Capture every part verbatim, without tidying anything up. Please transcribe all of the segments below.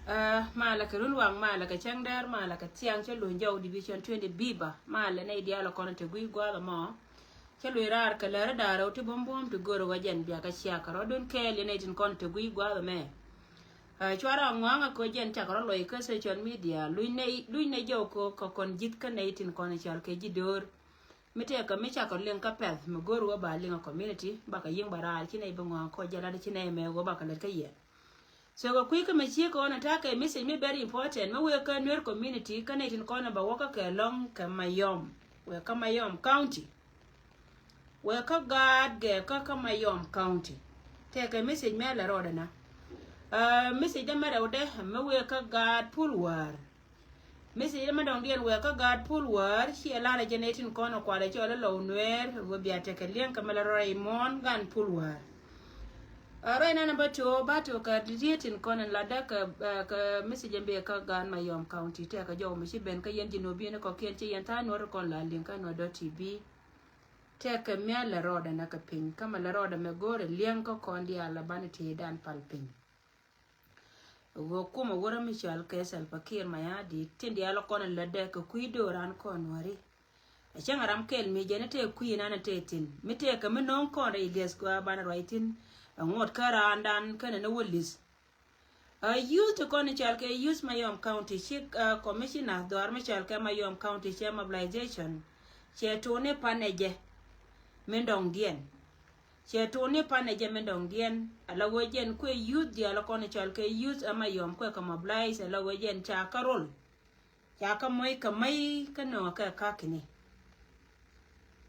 Ɛ, malɛ kɛ run waŋ, malɛ kɛ cäŋ dɛr, malɛ kɛ thiaŋ cä luny jɔw division twenty biba. Malɛ nɛy diaal ɔ kɔn te guiy gua̱a̱th ɛmɔ. Cä luny raar kɛ lɛr da̱rɛ wä ti buɔ̱m buɔ̱m ti gör wä jɛn bia kɛ ciak kɛ rɔ̱dun kɛɛl yɛn nɛy tin kɔn te guiy gua̱a̱th ɛmɛ. Ɛ, cuarɛ ŋɔaŋ ɛ kɛ jɛn cakɛ rɔ lɔc kä social media. Luny nɛy, luny nɛy jɔw kɛ kɔn ji̱th kä nɛy tin kɔn cɔal kɛ ji̱ döör. Mi tëëkɛ mi cakɔ liŋ kä pɛth mi go̱o̱r wä ba liŋ ɛ community, bakɛ yiŋ ba raar ci nɛy bi ŋɔaŋ kɔ jɛ lat ci nɛy mɛ wä bakɛ lät kä yɛ. So kɛ kui̱ kä mi ci kɔn attack ɛ message mi very important mi wëë kä Nuer community kä nɛy tin kɔn ba wä kä kɛ lɔŋ kɛ Mayom. Wëë kä Mayom County. Wëë kä gaat gɛ kä kä Mayom County. Tëëkɛ message mɛ lɛ rɔɔdɛ na. Ɛ, message dɛ mɛ rɛwdɛ mi wëë kä gaat Pul Wäär. Message dɛ mɛ dɔ̱ŋ diɛn wëë kä gaat Pul Wäär, ciɛ lar ɛ jɛn ɛ tin kɔn ɛ kualɛ cɔl ɛ Lɔw Nuɛɛr, wëë bia tekɛ liɛŋ kɛ mɛ la rɔy muɔ̱ɔ̱n gan Pul Wäär. Ɛ, rɔy nan ɛ bä to̱o̱, bä to̱o̱ kɛ diet tin kɔn in latdä kɛ, ɛ, kɛ message in bi kä gaat Mayom County, tɛkɛ jɔw mi ci ben kä yɛn ji̱ Nubian kɔkiɛn ci yɛn tha̱a̱ŋ Nuɔr kɔn la liŋ kä Nuɔr dot T V. Tɛkɛ mia̱ lɛ rɔɔdɛ nɛ kɛ piny, kä mɛ lɛ rɔɔdɛ mɛ go̱o̱rɛ liɛŋ kä kɔn diaal la banɛ tëëdan pal piny. Ɣöö kumɛ wurɛ mi cɔal kɛ Salva Kiir Mayardit, tin diaal kɔn in lätdɛ kɛ kui̱ do̱ran kɔn Nuääri. Ɛ cäŋ ram kɛl mi jɛn tëë kui̱ nan tëë thi̱n. Mi tëë kɛ mi no̱o̱ŋ kɔn rɛy liɛth gɔaa banɛ ruac thi̱n. Ɛ ŋot kä raandan kɛnɛ ni wä li̱th. Ɛ youth ti kɔn cɔal kɛ youth Mayom County, ci, ɛ, commissioner dhɔaar mi cɔal kɛ Mayom County cɛ mobilization. Cɛ tuni panɛ jɛ. Min dɔŋdiɛn. Cɛ tuni panɛ jɛ min dɔŋdiɛn, ala wee jɛn kuɛ youth diaal kɔn cɔal kɛ youth ɛ Mayom kuɛ kɛ mobilize, ala wee jɛn ca kä rol. Ca kä moc kɛ mec kä nöŋɛ kɛ kakini.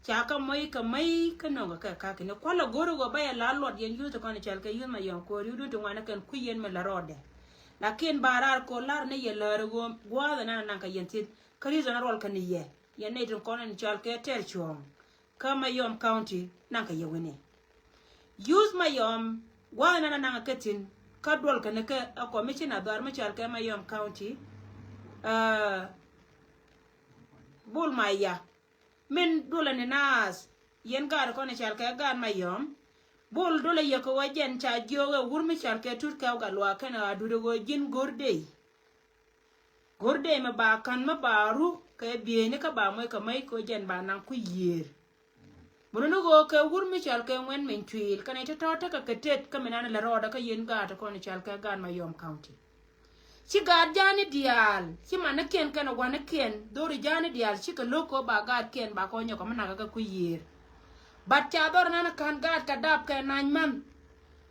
Ca kä moc kɛ mec kä nöŋɛ kɛ kakini. Kualɛ go̱ri wä ba yɛ la luɔt yɛn youth kɔn cɔal kɛ youth Mayom kuɛ riwdun ti ŋuan kɛn kui̱ yɛn mi la rɔɔdɛ. Lakin ba raar kɔ lar ni yɛ lär wä gua̱a̱th nan naŋ kɛ yɛn thi̱n. Kä reason a ruɔl kɛ ni yɛ. Yɛn nɛy tin kɔn in cɔal kɛ tɛr cuɔ̱ɔ̱ŋ. Kä Mayom County naŋ kɛ yɛ wi̱ni. Youth Mayom gua̱a̱th nan naŋ kɛ thi̱n kä duɔl kɛn kɛ a commissioner dhɔaar mi cɔal kɛ Mayom County. Ɛ, Bul Maya min duɔlɛ ni naath yɛn gaat kɔn cɔal kɛ gaat Mayom. Bul duɔlɛ yɛ kɛ wä jɛn ca jiök ɛ wur mi cɔal kɛ Tut Kɛw Gatluak kɛn a duut ɛ wä ji̱n go̱r dey. Go̱r dey mɛ ba ka̱n mɛ ba ru kɛ bieyni kä ba moc kɛ mec kɛ jɛn ba naŋ ku yiëër. Bä nuni ɣöö kɛ wur mi cɔal kɛ Ŋuɛn Meny Cuil kɛnɛ ti tɔ̱ tekɛ kɛ tet kä mi nan lɛ rɔɔdɛ kä yɛn gaat kɔn cɔal kɛ gaat Mayom County. Ci gaat ja̱a̱ni diaal ci manikiɛn kɛnɛ gua̱nikiɛn dhori ja̱a̱ni diaal cikɛ lo̱k kɛ ɣöö ba gaatkiɛn ba kɔn nyɔk kɛ mi nakä kɛ ku yiëër. But ca dhɔr nan ka̱n gaat kɛ dap kɛ nine month.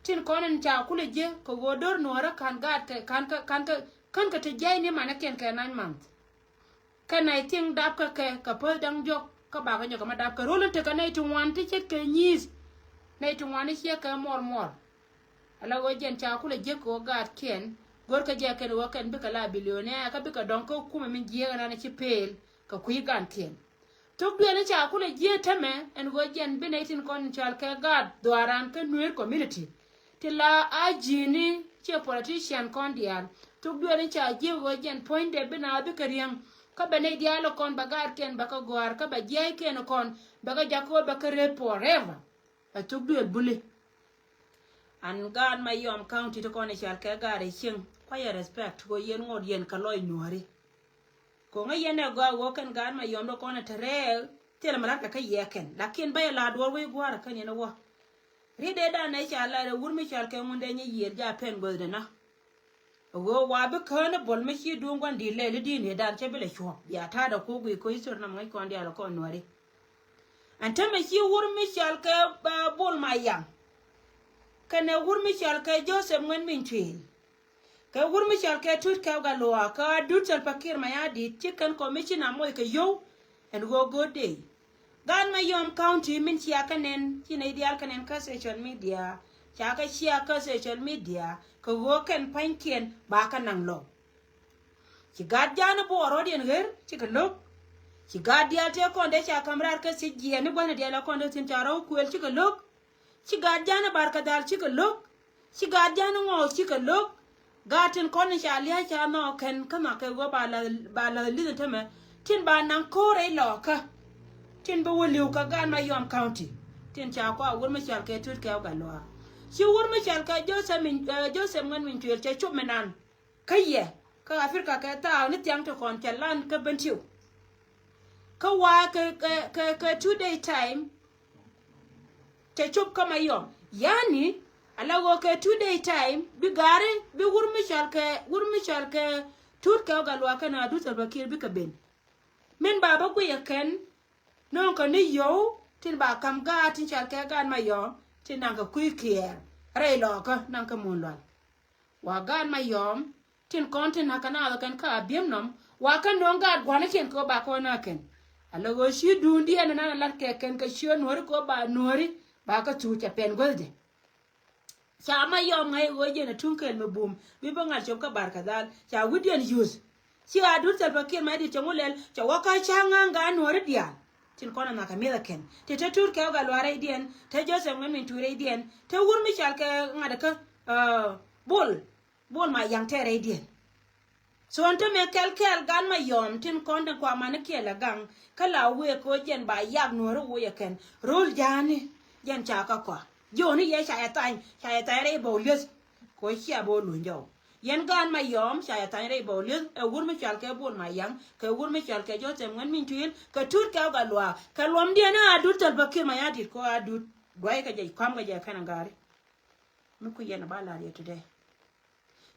Tin kɔn in ca kulɛ jiɛ kɛ ɣöö dör nuɔ̱ɔ̱rä ka̱n gaat kɛ ka̱n kɛ ka̱n kɛ Kän kɛ ti jiɛc ni manikiɛn kɛ nine month. Kɛ nɛy thieŋ dap kä kɛ kɛ päth da̱ŋ diɔ̱k kä bakɛ nyɔk kɛ ma dap kɛ rol in tekɛ nɛy ti ŋuan ti ce̱tkɛ nyi̱i̱th. Nɛy ti ŋuan i̱ ciɛ kɛ muɔr muɔr. Ala ɣöö jɛn ca kulɛ jiäk kɛ ɣöö gaatkiɛn go̱rkɛ jɛ kɛn ɣöö kɛn bikɛ la billionaire kä bikɛ dɔ̱ŋ kä kumɛ min jiääk ɛn an ci pëël kɛ kui̱ gaatkiɛn. Thok duël in ca kulɛ jiee tämɛ ɛn ɣöö jɛn bi nɛy tin kɔn in cɔal kɛ gaat dhuaaran kä Nuer community. Ti la a ji̱ni ciɛ politician kɔn diaal. Thok duël in ca jiee ɣöö jɛn puɔ̱nydɛ bi naath bikɛ riäŋ Kä bɛ nɛy diaal kɔn bɛ gaatkiɛn bɛ kɛ gɔ̱a̱r, kä bɛ jiäckiɛn kɔn bɛ kɛ jakä, bɛ kɛ rep forever. Ɛ thuk duël buli. An gaat Mayom County ti kɔn i̱ cal kɛ gaat i̱ cieŋ, kuayɛ respect kɛ yɛn ŋot yɛn kɛ lɔc nuɔ̱ɔ̱ri. Ko̱ŋä yɛn ɛ gɔaa ɣöö kɛn gaat Mayom dɔ kɔn ɛ te rɛɛk, thilɛ mi la̱t kɛ kä yɛ kɛn. Lakin bä yɛ la duɔ̱ɔ̱r wec gua̱a̱r ɛ kän yɛn ɛ wä. Ri̱t dee dan ɛ ca la rɛ wur mi cal kɛ ŋun dee nyi yiëël ja pɛn guäthdɛ na. Ɣöö wa bi kään i̱ bol mi ci duŋ gua̱n di̱t lɛl i̱ di̱n i̱ dan cɛ bi lɛ cuɔ̱p. Bia ta̱a̱dɛ ko̱ guic ko̱ history nam ŋäc kɔn diaal kɔn nuɔ̱ɔ̱ri. Ɛn tämɛ ci wur mi cɔal kɛ, eh, Bol Mayaŋ. Kɛnɛ wur mi cɔal kɛ Joseph Ŋuɛn Mincuil. Kɛ wur mi cɔal kɛ Tut Kɛw Galuak, kɛ Adut Salva Kiir Mayardit, ci kɛn commissioner moc kɛ yio̱w, ɛn ɣöö go̱o̱r dee. Gaat Mayom County min cia kɛ nɛn, ci nɛy diaal kɛ nɛn kä social media, ca kɛ cia kä social media, kɛ ɣöö kɛn pa̱nykiɛn ba kɛ naŋ lɔw. Ci gaat ja̱a̱n i̱ buɔɔr rɔ̱diɛn ɣer cikɛ lo̱k. Ci gaat diaal tëë kɔn dee ca ka̱m raar kä thiec jiɛɛn i̱ bua̱nɛ diaal ɛ kɔn dee thi̱n ca rɔ̱ kuël cikɛ lo̱k. Ci gaat ja̱a̱n i̱ Barkadhal cikɛ lo̱k. Ci gaat ja̱a̱n i̱ Ŋɔɔth cikɛ lo̱k. Gaat tin kɔn in ca lia̱a̱ ca nhɔɔk kɛn kä nhɔakɛ ɣöö ba lath, ba lath li̱th in tämɛ. Tin ba naŋ ko̱o̱r rɛy lɔɔkä. Tin bi wä li̱w kä gaat Mayom County. Tin ca kua wur mi cɔal kɛ Tut Kɛw Galuak. Ci wur mi cɔal kɛ Joseph Min, eh, Joseph Ŋuɛn Mincuil cɛ cop mi nan. Kä yɛ kä Africa kɛ thaak ni thiaŋ ti kɔn cɛ lan kä Bentiu. Kä wa kɛ, kɛ, kɛ, kɛ two day time cɛ cop kä Mayom. Yani ala ɣöö kɛ two day time bi gaari bi wur mi cɔal kɛ, wur mi cɔal kɛ Tut Kɛw Galuak kɛnɛ Adut Salva Kiir bikɛ ben. Min ba bä guiyɛ kɛn nööŋ kɛ ni yio̱w tin ba ka̱m gaat tin cɔal kɛ gaat Mayom tin naŋ kɛ kui̱ kiɛɛr rɛy lɔɔkä naŋ kɛ mun lual. Wa gaat Mayom tin kɔn tin na̱k kɛ naath kɛn kä Abiemnɔm, wa kɛn nööŋ gaat gua̱nikiɛn kɛ ɣöö ba kɔn na̱k kɛn. Ala ɣöö ci duundiɛn ɛn an lat kɛ kɛn kɛ ciö nuɔ̱ɔ̱ri kɛ ɣöö ba nuɔ̱ɔ̱ri ba kɛ thuuc ca pɛn guäthdɛ. Ca Mayom ŋa̱c ɣöö jɛn ɛ tuŋ kɛɛl mi bum bi bä ŋa̱t cop kä Barkadhal ca wi̱cdiɛn yuth. Ci Adut Salva Kiir Mayardit cɛ ŋu lɛl cɛ wä kä ca̱ŋ ŋa̱ŋ gaat nuɔ̱ɔ̱ri diaal. Tin kɔn ɛ nhɔakɛ mi̱eth ɛ kɛn ti te Tut Kɛw Galuak rɛydiɛn, te Joseph Ŋuɛn Mincuil rɛydiɛn, te wur mi cɔal kɛ ŋa̱t kä, eh, Bol. Bol Mayaŋ tɛɛrɛydiɛn. So ɛn tämɛ kɛl kɛɛl gaat Mayom tin kɔn tin kua mani kiɛl ɛ gaŋ. Kä la wëë kɛ ɣöö jɛn ba yak nuɔ̱ɔ̱ri woc ɛ kɛn ro̱l ja̱a̱ni. Jɛn ca kä kɔa jiöni yɛ ca yɛ thany, ca yɛ thany rɛy bä wä li̱eth. Kɛ ɣöö cia bä wä luny jɔw. Yɛn gaat Mayom ca yɛ thany rɛy bä wä li̱eth, ɛ wur mi cɔal kɛ Bol Mayaŋ, kɛ wur mi cɔal kɛ Joseph Ŋuɛn Mincuil, kɛ Tut Kɛw Galuak, kɛ luɔmdiɛn ɛ Adut Salva Kiir Mayardit kɛ ɣöö Adut duac kɛ jɛ, kɔm kɛ jɛ kɛn ɛ gaari. Mi ku yɛn ɛ ba la̱r yɛ today.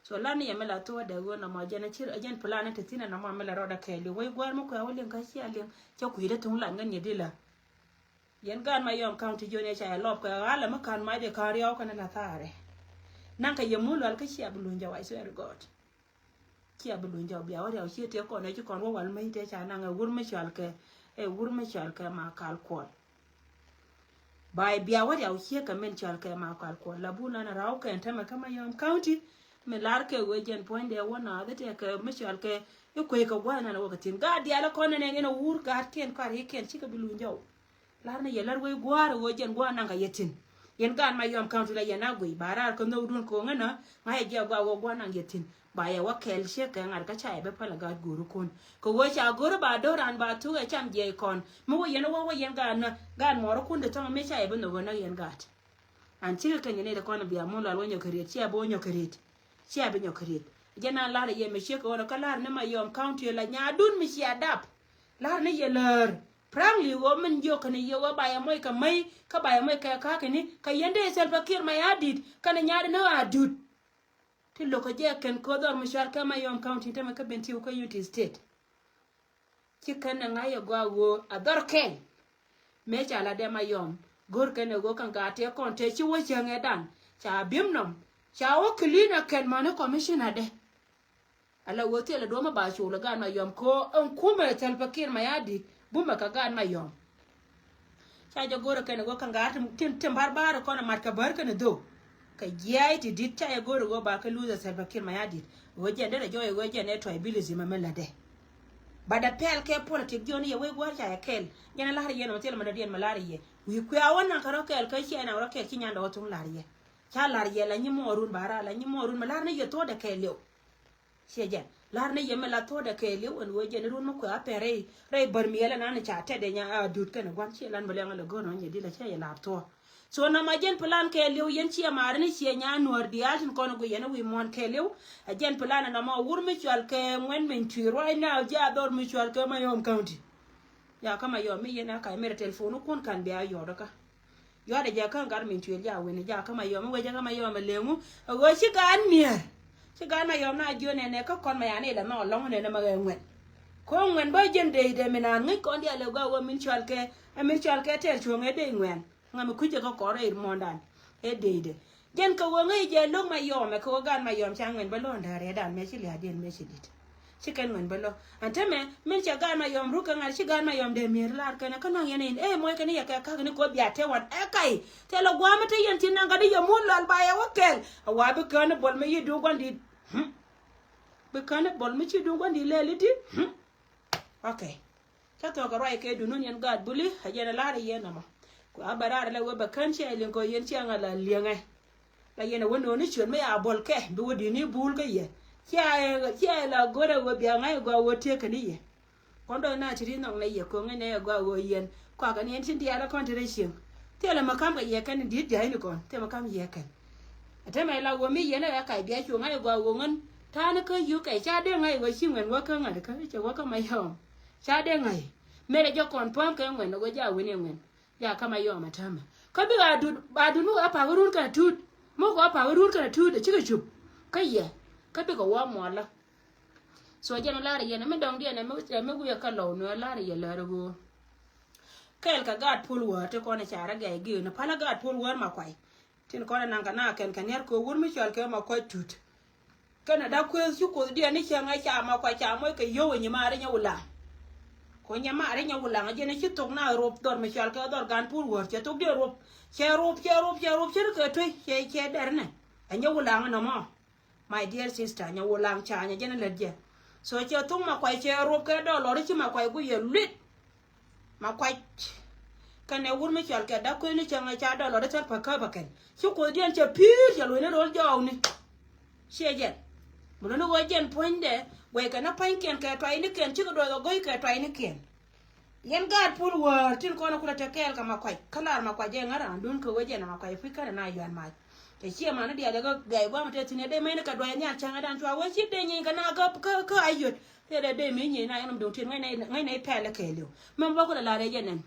So lan ni yɛ mi la thuɔ̱ɔ̱dɛ ɣöö nɔmɔ jɛn a cir a jɛn plan ni te thi̱n a nɔmɔ mi la rɔɔdɛ kɛɛliw wec gua̱a̱r mi kuɛ wä liŋ kä cia liŋ cä kui̱dɛ thuŋ lan ŋän yɛ di la. Yɛn gaat Mayom County jiön yɛ ca yɛ lɔp kɛ ɣa̱lɛ mi ka̱n mac yɛ ka̱n riaw kɛn la thaarɛ. Naŋ kɛ yɛ mun lual kä cia bi luny jɔw, I swear to God. Cia bi luny jɔw bia wä riaw cië tëë kɔn ɛ ci kɔn wä wal mec tëë ca naŋ ɛ wur mi cɔal kɛ, ɛ wur mi cɔal kɛ Makal Kuɔl. Ba yɛ bia wä riaw cië kɛ min cɔal kɛ Makal Kuɔl la bun an a raw kɛn tämɛ kä Mayom County. Mi lar kɛ ɣöö jɛn puɔ̱nydɛ wä naath i̱ tëë kɛ mi cɔal kɛ i̱ kuec kɛ gua̱th nan a wä kɛ thi̱n gaat diaal ɛ kɔn nɛn in a wur gaatkiɛn kɔaar i̱ kiɛn cikɛ bi luny jɔw. Lar ni yɛ lar wec gua̱a̱r ɣöö jɛn gua̱a̱r naŋ kɛ yɛ thi̱n. Yɛn gaat Mayom County la yɛn a guic ba raar kä nhökdun ko̱ŋä nä. Ŋa̱c yɛ jiɛ gua̱a̱r ɣöö gua̱a̱r naŋ yɛ thi̱n. Ba yɛ wä kɛɛl ciek kɛ ŋa̱t kä ca yɛ bi päl ɛ gaat go̱o̱rikun. Kɛ ɣöö ca go̱o̱ri ba do̱ran ba thuk ɛ cam jiɛc kɔn. Mi wä yɛn wä wä yɛn gaat nä gaat muɔɔrikun ti thɔŋ mi ca yɛ bi nhök ɣän näk yɛn gaat. An cikɛ keny ni ti kɔn bia mun lual wä nyɔk kɛ riet, cia bi wä nyɔk kɛ riet. Cia bi nyɔk kɛ riet. Jɛn an lar yɛ mi ciek kɛ ɣän kä lar ni Mayom County la nyaadun mi cia dap. Lar ni yɛ lär. Frankly ɣöö min jiök kɛn yɛ ɣöö ba yɛ moc kɛ mäc kä ba yɛ moc kɛ ka̱a̱kini kɛ yɛn dee Salva Kiir Mayardit kɛnɛ nyaadɛ ni Adut. Ti lo̱k kɛ jɛ kɛn ko̱ dhɔr mi cual kɛ Mayom County tämɛ kä Bentiu kä Unity State. Ci kɛn ɛ ŋa̱c ɛ gɔaa ɣöö a dhɔr kɛl. Mëë ca la dee Mayom go̱r kɛn ɛ ɣöö kɛn gaat tëë kɔn tëë ci wä cäŋ ɛ dan ca bi̱m nɔm ca wä clean ɛ kɛn mäni commissioner dɛ. Ala ɣöö thilɛ duɔ̱ɔ̱p mi ba col ɛ gaat Mayom kɛ ɣöö ɛn kumɛ Salva Kiir Mayardit bumɛ kɛ gaat Mayom. Ca jɛ go̱r ɛ kɛn ɛ ɣöö kɛn gaat tin, tin, tin bar bar ɛ kɔn ɛ mat kɛ bär kɛn ɛ dhok. Kɛ jiac ti di̱t ca jɛ go̱r ɛ ɣöö ba kɛ luth ɛ Salva Kiir Mayardit. Ɣöö jɛn derɛ jɔɔc ɛ ɣöö jɛn ɛ tribalism ɛ min lätdɛ. Bat ɛ pɛl kɛ politik jiɔn yɛ wec gua̱a̱r ca jɛ kɛl. Jɛn ɛ la̱r yɛn ɛ mɛ thilɛ mɛ dɔ̱diɛn mɛ la̱r yɛ. Wi̱i̱ kuɛ a wä naŋ kɛ rɔ kɛl kä ciɛ naŋ rɔ kɛl ci nyandɛ wä thuŋ la̱r yɛ. Ca la̱r yɛ la nyi muɔɔrun ba raar la nyi muɔɔrun mɛ la̱r ni yɛ thuɔ̱ɔ̱dɛ kɛɛliw. Ciɛ jɛn Lar ni yɛ mi la thuɔ̱dɛ kɛɛliw ɛn ɣöö jɛn run mi kuɛ a pɛr rɛy rɛy bär miɛl ɛn an ca tɛtdɛ nya a dut kɛn gua̱n ciɛ lan bä liɛŋ lɛ gör ɣän yɛ di la cɛ yɛ lar thuɔ̱. So na ma jɛn plan kɛɛliw yɛn ciɛ maari ni ciɛ nya nuɔr diaal tin kɔn gu yɛn wi̱i̱ muɔ̱n kɛɛliw. A jɛn plan ɛn ɔmɔ wur mi cual kɛ ŋuɛn min cui̱ ruac na jɛ a dhɔr mi cual kɛ Mayom County. Ya kä Mayom mi yɛn a kac mi rɛ telephone kun kan bia yɔɔdä kä. Yua̱dɛ jɛ kä gat min cuël ja wen ja kä Mayom wecä kä Mayom a leŋu. A ɣöö ci gaat mier. Ci gaat Mayom na jiö nɛnɛ kä kɔn ma yani ilɛ nɔ lɔŋ nɛnɛ ma ɣɛ ŋuɛn. Ko ŋuɛn bä jɛn dee dee min an ŋäc kɔn dial ɛ gua ɣöö min cual kɛ, ɛ min cual kɛ tɛr cuɔ̱ŋ ɛ dee ŋuɛn. Ŋa mi kui̱cɛ kä kɔr ɛ ir muɔ̱ndan. Ɛ dee dee. Jɛn kɛ ɣöö ŋäc jɛ lo̱k Mayom ɛ kɛ ɣöö gaat Mayom ca ŋuɛn bä lo̱n däär ɛ dan mɛ ci lia̱a̱ diɛn mɛ ci dit. Ci kɛn ŋuɛn bä lɔ. Ɛn tämɛ min cɛ gaat Mayom ruk kɛ ŋa̱r ci gaat Mayom dee mi̱er lar kɛn kä naŋ yɛn in. Ɛ mɔc kɛn yɛ kɛ ka̱k ni kɔ bia te wan ɛ ka̱y. Thilɛ gua̱a̱m mi te yɛn tin naŋ kä di yɛ muɔ̱l lual ba yɛ wä kɛl. A wa bi kään ni bol mi yi duuk gua̱n dit. Hmm. Bi kään ni bol mi ci duuk gua̱n dit lɛl idi. Hmm. Ok. Cä thɔk kɛ ruac kɛ dunun yɛn gaat buli a yɛn a lar yɛn nɔmɔ. Ku a bɛ rar lɛ wee bɛ kään ciɛ liŋ kɔ yɛn ciɛ ŋa la liɛŋɛ. La yɛn a wä no̱o̱ni ciöt mi a bol kɛ bi wä di̱t ni bul kä yɛ. Cia ɛ, cia ɛ la go̱rɛ wä bia ŋa̱c ɛ gɔaa wä tiek kɛ ni yɛ. Kɔn dɔ̱ŋ na ci ri nhɔk nɛ yɛ ko̱ŋ inɛ ɛ gɔaa wä yɛn. Kɔakɛ ni ɛn tin diaal ɛ kɔn ti rɛ cieŋ. Thilɛ mɛ kam kɛ yɛ kɛn in di̱t dia̱a̱c ni kɔn thilɛ mɛ kam yɛ kɛn. Ɛ te mɛ la wä mi yɛn ɛ kac bia cu ŋa̱c ɛ gɔaa wä ŋän. Ta̱a̱ni kä yuk kɛ ca dee ŋa̱c wä ci ŋuɛn wä kä ŋa̱t kä cɛ wä kä Mayom. Ca dee ŋa̱c. Mëë rɛ jɛ kɔn pua̱a̱m kɛ ŋuɛn ɛ wä ja wen ɛ ŋuɛn. Ya kä Mayom a täämɛ. Kä bik a dut, a dut mi wee a pak run kɛnɛ tuut. Mi wee a pak run kɛnɛ tuut, a cikɛ cup. Kä yɛ. Kä bikɛ wä muɔlä. So jɛn lar yɛn, mi dɔŋdiɛn, mi, mi wiɛ kä lɔw, ni lar yɛ lär ɣöö. Kɛɛl kɛ gaat puɔl wäär ti kɔn i̱ carɛ gɛy gi̱i̱k ni palä gaat puɔl wäär ma kuay. Tin kɔn inaŋ kɛ na kɛn kɛ niɛr kɛ wur mi cɔal kɛ ma kuac tut. Kɛnɛ da kueth ci kuoth diɛn ni cieŋ ɛ ca ma kuac ca moc kɛ yio̱w ɛ nyimari nyɛ wulaŋ. Ko nyimari nyɛ wulaŋ jɛn ci thok na rop dhɔr mi cɔal kɛ dhɔr gan pur wäär cɛ thok diɛn rop. Cɛ rop, cɛ rop, cɛ rop, cɛ rop kɛ tuec, cɛ, cɛ dɛr nɛ. Ɛ nyɛ wulaŋ nɔmɔ. My dear sister, nyɛ wulaŋ ca nyɛ jɛn lät jɛ. So cɛ thok ma kuac cɛ rop kɛ dɔlɔr ci ma kuac guiyɛ luit. Ma kuac. Kɛnɛ wur mi cɔal kɛ dak kueni cäŋ ca dɔlɔr thil pa käp a kɛn. Ci kuoth diɛn cɛ pi̱i̱r cɛ lueni ro̱l jɔɔkni. Ciɛ jɛn. Mi lueni ɣöö jɛn puɔ̱nydɛ guɛy kɛn a pa̱nykiɛn kɛ tuaynikiɛn cikɛ duɔth a go̱y kɛ tuaynikiɛn. Yɛn gaat puɔl wäär tin kɔn a kulɛ te kɛɛl kɛ ma kuac kä lar ma kuac jɛ ŋa̱r an duun kɛ ɣöö jɛn a ma kuac puc känɛ na yuan mac. Cɛ ciɛ mani diaal jɛ kä gɛy gua̱a̱m te thi̱n ɛ dee mɛni kɛ duɔy nhial cäŋɛ dan cua wee ci dee nyiny kɛ na kä, kä, kä a yöt. Thilɛ dee mi nyiec na yɛn dom tin ŋäcnɛ, ŋäcnɛ i̱ pɛl i̱ kɛɛliw. Mɛn bä kulɛ lar yɛ jɛ nɛn.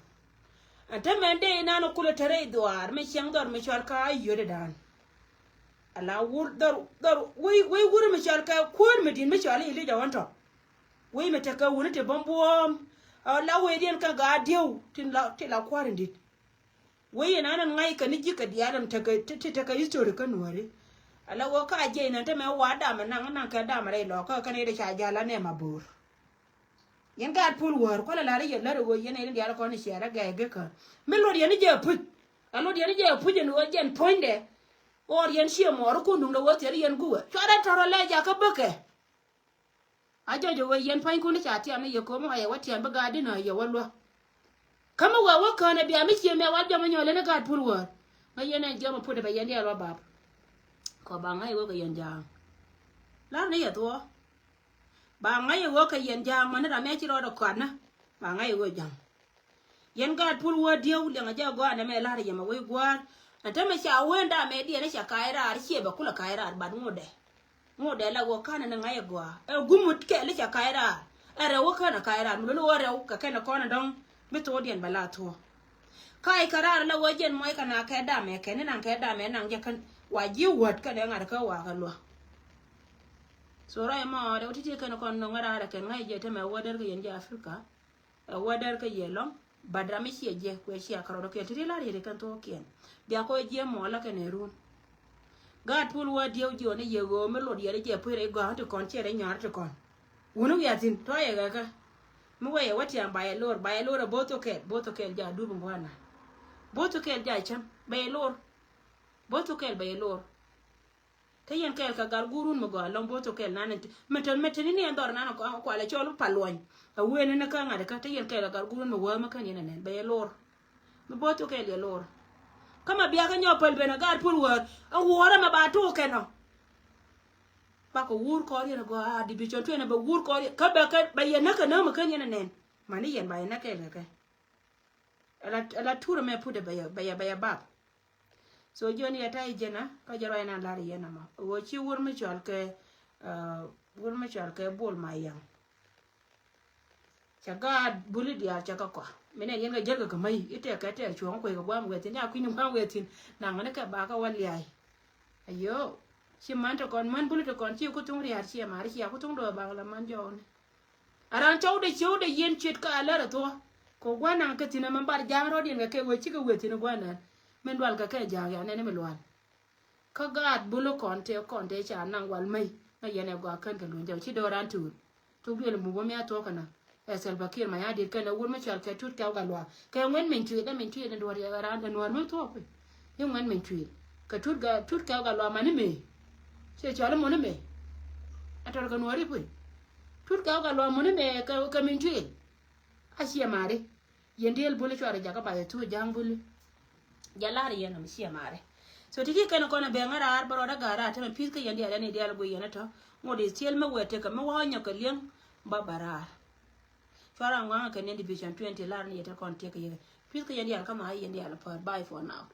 Ɛn te mɛn dee inan kulɛ te rɛy dhuaar mi cieŋ dhɔr mi cɔal kä a yöt idan. Ala wur dhɔr, dhɔr wei, wei wur mi cɔal kɛ kuäär mi di̱n mi cɔal i̱ Elija ɣɔn tɔ. Wei mi tekɛ wuni ti bäm buɔ̱ɔ̱m. Ala wei diɛn kä gaat dieu tin la, tin la kua̱r in di̱t. Wee yɛn an ɛn ŋa̱c kɛ ni ji̱ kɛ diaal ɛn tekɛ, ti, ti tekɛ history kä nuääri. Ala wee ka jiɛc nɛn te mɛ wa dam ɛn naŋ, naŋ kɛ dam rɛy lɔ kä kɛn yet ca jal anɛ ma bo̱o̱r. Yɛn gaat puɔl wäär kualɛ la̱r yɛ lär wee yɛn yɛn diaal kɔn i̱ ciɛɛr ɛ gɛɛ gekä. Mi lot yɛn i̱ jɛ puc. A lot yɛn i̱ jɛ puc ɛn wee jɛn puɔ̱nydɛ. Ɣɔr yɛn ciɛ mɔɔr ikun duŋdɛ wee thiɛr yɛn guwɛ. Cuarɛ tɔrɔ lɛ jakä bäkɛ. A jɔc ɛ wee yɛn pua̱nykun i̱ ca tiam ni yɛ ko̱m ɣɔyɛ wä tiam bi gaat dinä yɛ wä luäk. Kä mi wee wä kään ɛ bia mi cie mɛ wal jɔm ɛ nyɔl ɛn i̱ gaat puɔl wäär. Ŋäc yɛn ɛn jiɔm ɛ put ɛ bɛ yɛn diaal wä bap. Kɔ ba ŋa̱c ɛ wee kɛ yɛn ja̱a̱ŋ. Lar ni yɛ thuɔɔ. Ba ŋa̱c ɛ wee kɛ yɛn ja̱a̱ŋ mani ram mɛ ci rɔɔdɛ kɔatnä. Ba ŋa̱c ɛ wee ja̱a̱ŋ. Yɛn gaat puɔl wä dieu liɛŋɛ jɛ gɔaa nɛmɛ lar yɛmɛ wec gua̱a̱r. Ɛn tämɛ ca wen damɛ diɛn ca ka̱a̱c raar ciɛ bɛ kulɛ ka̱a̱c raar bat ŋotdɛ. Ŋotdɛ la wä ka̱n ni ŋa̱c ɛ gɔaa ɛ gumut kɛɛl ca ka̱a̱c raar. Ɛ rɛw wä kän ɛ ka̱a̱c raar mi luni wä rɛw kɛ kɛn ɛ kɔn ɛ dɔ̱ŋ. Mi thok diɛn bɛ la thuɔ̱k. Ka̱a̱c kɛ raar la wä jɛn muɔc kɛ na kɛ damɛ kɛn ni naŋ kɛ damɛ naŋ jɛ kän wa ji̱ wäät kɛn ɛ ŋa̱t kä wa kɛ luäk. So rɔy mɔ rɛw ti̱ti̱ kɛn ɛ kɔn nɔŋ ɛ raar ɛ kɛn ŋa̱c jɛ tämɛ wä dɛr kɛ yɛn jɛ Africa. Ɛ wä dɛr kä yɛ lɔ̱ŋ bat ram mi ciɛ jiɛ kuɛ cia kärɔt kɛl ti ri lar yɛ ri kɛn thok kiɛn. Bia kɔ jiɛ mɔ la kɛn ɛ run. Gaat puɔl wä dieu jiɔ ni yɛ ɣöö mi lot yɛ ri jɛ puc rɛy gɔaa ti kɔn ciɛ rɛy nyɔar ti kɔn. Wuni wiaa thi̱n tɔ yɛ ɣäkä. Mi wä yɛ wä tiam ba yɛ lor, ba yɛ lor ɛ bo̱th thok kɛl, bo̱th thok kɛl ja dup in gua̱a̱na. Bo̱th thok kɛl ja cäm bɛ yɛ lor. Bo̱th thok kɛl bɛ yɛ lor. Te yɛn kɛɛl kɛ gal guurun mi gɔaa lɔŋ bo̱th thok kɛɛl nan. Mɛ tɛn mɛ tɛn ni ɛn dhɔr nan kualɛ cɔl pa luɔny. A wen ni kä ŋa̱t kä te yɛn kɛɛl kɛ gal guurun mi wäär mi kän yɛn anɛn bɛ yɛ lor. Mi bo̱th thok kɛɛl yɛ lor. Kä mɛ bia kä nyɔk päl ben a gaat puɔl wäär. A wuɔrä mɛ ba tok kɛn ɔ. bakɛ wur kɔr yɛn a gɔaa, division twenty bɛ wur kɔr yɛn kä bɛ kɛ bɛ yɛn näk kɛ näk mɛ kɛn yɛn a nɛn. Mani yɛn ba yɛn näk kɛɛl kɛ kɛ. Ala, ala turɛ mɛ put bɛ yɛ, bɛ yɛ, bɛ yɛ bap. So jiɔn yɛ ta̱y jɛn a kä jɛ ruac na lar yɛn a ma. Wä ci wur mi cɔal kɛ, uh, wur mi cɔal kɛ Bol Mayaŋ. Cɛ gaat buli diaal cɛ kɛ kɔa. Min ɛn yɛn kɛ jäl kɛ kɛ mäi i̱ tɛk kɛ tɛk cuɔ̱ŋ kuec kɛ guam wɛthin ya kui̱ni guam wɛthin. Naŋ ni kɛ ba kɛ wä liay. Ayo. Ci man te kɔn man buli te kɔn ci ku thuŋ ria̱a̱r ciɛ mar cia ku thuŋ dɔɔth bak la man jɔwni. A ran cɔwdɛ cɔwdɛ yɛn ciet kä a lär a thuɔ. Kɛ gua̱n naŋ kɛ thi̱n a man bar ja̱a̱ŋ rɔ̱diɛn kɛ kɛ wee cikɛ wee thi̱n a gua̱n nän. Min dual kɛ kɛ ja̱a̱ŋ ya nɛn mi lual. Kä gaat bul kɔn tëë kɔn tëë ca naŋ wal mei. Ŋa yɛn ɛ gɔaa kän kɛ luny jɔw ci do̱ran tuul. Tuk duël muk wä mi a thuɔ̱k kɛ naŋ. Ɛ Salva Kiir ma ya dit kɛn ɛ wur mi cɔal kɛ Tut Kɛw Gatluak kɛ ŋuɛn min cuil ɛ min cuil in duɔr yɛ ran dɛ nuɔr mi thuɔ̱k kui̱. Yi ŋuɛn min cuil kɛ Tut Ga, Tut Kɛw Gatluak mani mei. Ciɛ cɔal muni mei. Ɛ tɔr kɛ nuɔr i̱ kui̱. Tut Kɛw Gatluak muni mei kɛ, kɛ min cuil. A ciɛ mari. Yɛn diel buli cuari jakä ba yɛ thu ja̱a̱ŋ buli. Ja lar yɛn am ciɛ mari. So ti ki kɛn kɔn a bɛŋ a raar bä rɔɔd a gaar raar te mɛ pi̱th kä yɛn dial yɛn dial gui yɛn a tɔ. Ŋot is tiel mɛ wɛ tekɛ mɛ wa nyɔk kɛ liɛŋ ba ba raar. Cuara ŋuaŋ kɛ ni division twenty lar ni yɛ te kɔn tiek kɛ yɛ. Pi̱th kä yɛn dial kä ma yɛn dial pär. Bye for now.